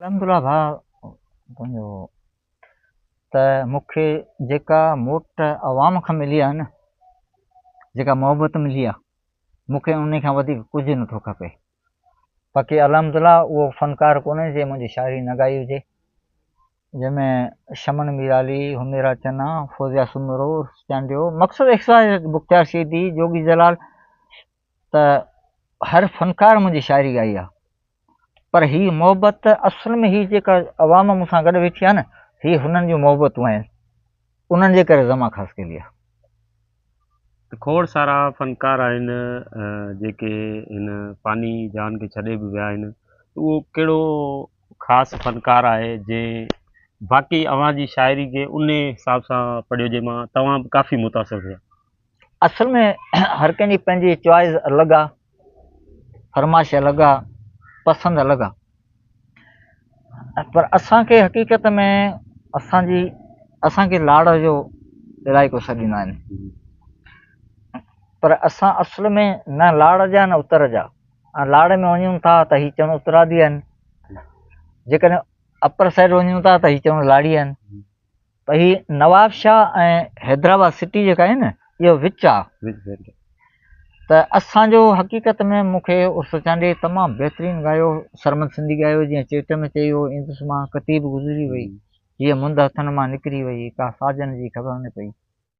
الحمدلله ڀاء تنهنجو ته مون کي جيڪا موٽ عوام کان ملي آهي نه جيڪا محبت ملي آهي مون کي ان کان وڌيڪ ڪجهه نٿو کپي باقي الحمدلله اهو فنڪار ڪونهي جنهن منهنجي شاعري نه ڳائي هجي جنهن ۾ شمن ميرالي، حميرا چنا، فوزيا سومرو، عرس چانڊيو، مقصد ايڪس بختيار شيدي، جوڳي جلال ته هر فنڪار منهنجي شاعري ڳائي آهي پر هي محبت اصل ۾ هي جيڪا عوام مون سان گڏ ويٺي آهي نه هي هنن جون محبتون آهن انهن جي ڪري زما خاص ڪيلي آهي. ته کوڙ سارا فنڪار آهن جيڪي هن فاني جهان کي ڇڏي به ويا آهن ته اهو ڪهڙو خاص فنڪار آهي جنهن باقي اوهان جي شاعري کي ان حساب سان پڙهيو جنهن مان توهان به ڪافي متاثر ٿيا. اصل ۾ هر ڪنهن جي پنهنجي چوائس الڳ آ فرمائش الڳ آ پسند الڳ آ پر اسان کي حقيقت ۾ اسان جي اسان کي لاڙ جو علائقو سڏيندا آهن پر اسان اصل ۾ نه لاڙ جا نه اتر جا ۽ لاڙ ۾ وڃون ٿا ته هي چون اترادي آهن جيڪڏهن اپر سائيڊ وڃون ٿا ته هي چون لاڙي آهن ته هي نوابشاهه ۽ حيدرآباد سٽي جيڪا آهي نه اهو وچ آ ته اسان جو حقيقت ۾ مون کي عرس چانڊيي تمام بهترين ڳايو سرمد سنڌي ڳايو جيئن چيٽ ۾ چئي ويو ايندس مان ڪتي به گذري وئي هيء مند هٿن مان نڪري وئي ڪا ساجن جي خبر نه پئي.